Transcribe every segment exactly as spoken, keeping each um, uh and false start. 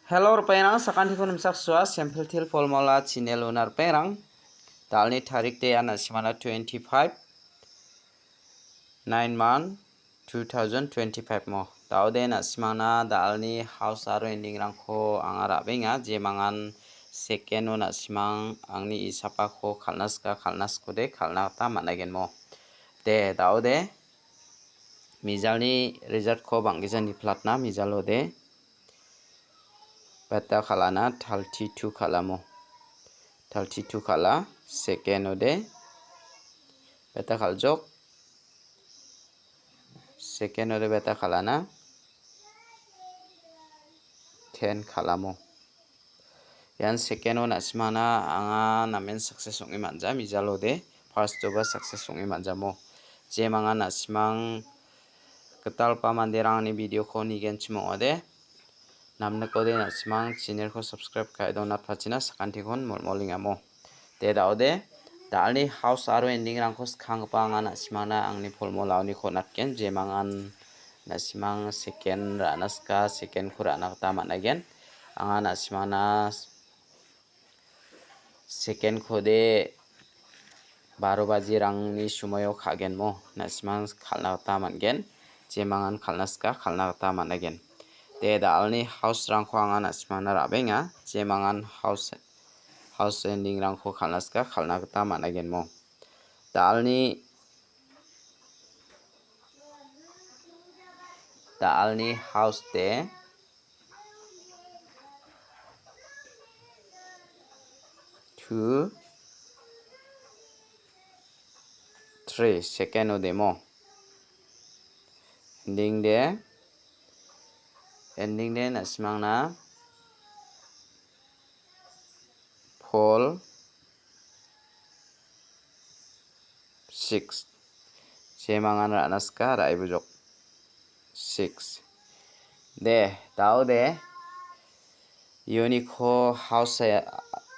Hello, ripengrang, sakantikon nimsaksua, Simple Teer Formula channel-ona ripengrang. Dalni tarik de an na·simangna twenty-five, nine month, two thousand twenty-five mo. Da·ode na·simangna dalni house aro ending-rangko anga ra·benga, jemangan second-o na·simang angni isapako kal·na sika, kal·na sikode, kal·na gita man·aigen mo. De, da·ode mijalni result-ko bang·gija niplatna, mijalo de beta kal·ana, thirty-two kal·amo. Thirty-two kal·a, second-o de beta kal·jok. Second-o de beta kal·ana, ten kal·amo. Ian second-o na·simangna anga namen success ong·e man·ja, mijalo de first-oba success ong·e man·jamo. Jemangan na·simang gitalgipa manderangni video-ko nigenchim ong·ode, namnikode na·simang channel-ko subscribe ka·e donatpachina sakantikon molmolengamo. De da·ode, dalni house aro ending-rangko skanggipa anga na·simangna angni formula-oniko on·atgen, jemangan na·simang second ra·na sika, second-ko ra·na gita man·aigen. Anga na·simangna second-kode baro bajirangni sumaio ka·genmo, na·simang kal·na gita man·gen, jemangan kal·na sika, kal·na gita man·aigen. De, dalni house-rangko anga na·simangna ra·benga, jemangan house, house ending-rangko kal·na sika, kal·na gita man·aigenmo. Dalni, dalni house de two, three, second-o de mo. Ending de, ending de na·simangna four, six. Jemangan ra·na sika, ra·e bujok. Six. De, da·ode. Ianiko house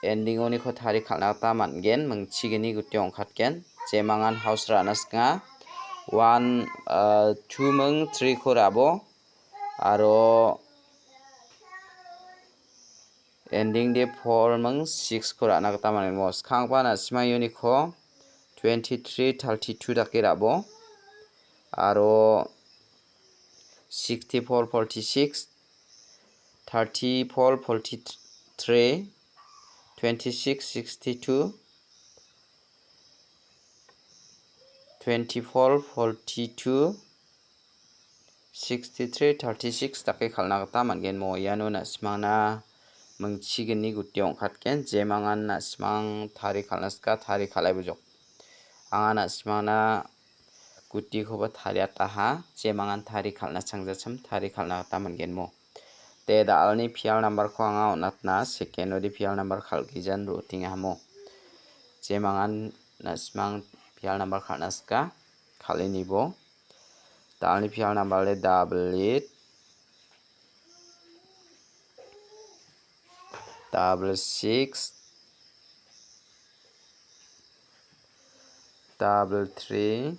ending-oniko tari kal·na gita man·gen, mingchigni gutio ong·katgen. Jemangan house ra·na sika. One, uh, two ming three-ko ra·bo. Aro ending de four ming six-ko ra·na gita man·enmo. Skanggipa na·sima ianiko twenty-three, thirty-two dake ra·bo. Aro sixty-four, forty-six, thirty-four, forty-three, twenty-six, sixty-two, twenty-four, forty-two, sixty-three, thirty-six dake kal·na gita man·gen mo. Iano na·simangna mingchigni gutio ong·katgen, jemangan na·simang tari kal·na sika, tari kal·ai bujok. Anga na·simangna gutikoba tariataha, jemangan tari kal·na changjachim, tari kal·na gita man·gen mo. De, dalni pial number-ko anga on·atna, second-ode pial number kal·gijan ro·tengahamo. Jemangan na·simang pial number kal·na sika, kal·enibo. Dalni pial number le double eight, double six, double three,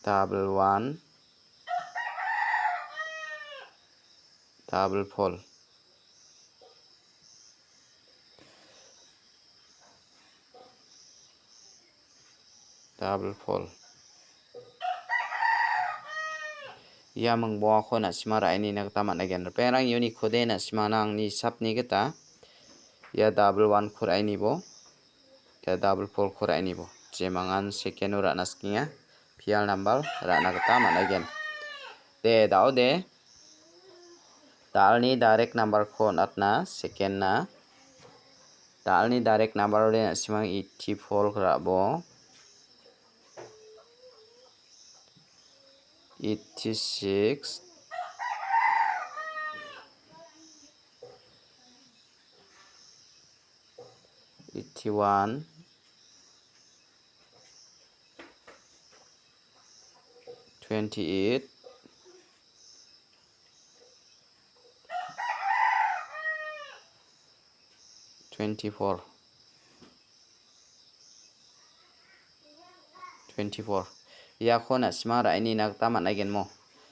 double one, double four. Double four. Ia mingbongako na·sima ra·enina gita man·aigen. Ripengrang, ianiko de na·simana angni hisapni gita ia double one-ko ra·enibo, ia double four-ko ra·enibo. Jemangan second-o ra·na sikenga, pial number ra·na gita man·aigen. De, da·ode. Dalni direct number-ko on·atna, second-na. Dalni direct number-ode na·simang eighty-four ra·bo. Eighty-six. Eighty-one. Twenty-eight. Twenty-four. Twenty-four. Iako na·sima ra·enina gita man·aigenmo.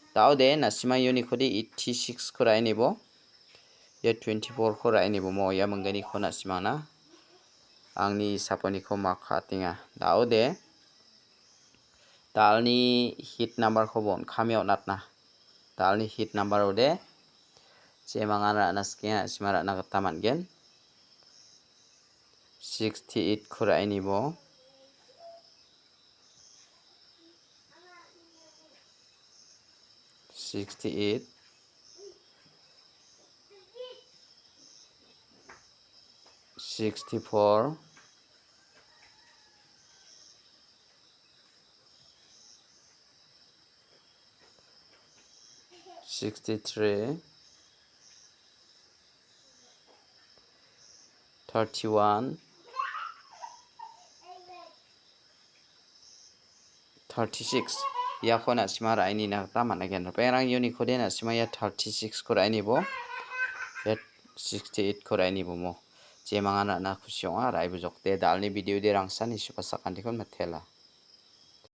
Da·ode na·sima uniko de eighty-six ko ra·e nibo. Ia twenty-four ko ra·e nibo mo ia mingganiko na·simana. Angni saponiko mak ka·atenga. Da·ode dalni hit number ko bon kamio natna. Dalni hit number ode. Jemangan ra·na sikenga, na·sima ra·na gita man·gen. Sixty-eight ko ra·e nibo. Sixty-eight, sixty-four, sixty-three, thirty-one, thirty-six. Iako na·sima ra·e nina gita man·a gen. Ripengrang uniko de na·sima ia thirty-six ko ra·e nibo. Ia sixty-eight ko ra·e nibo mo. Jemangan ra·na kusi ong·a, ra·e bujokde. Dalni video de rangsan isupasakantikon matela.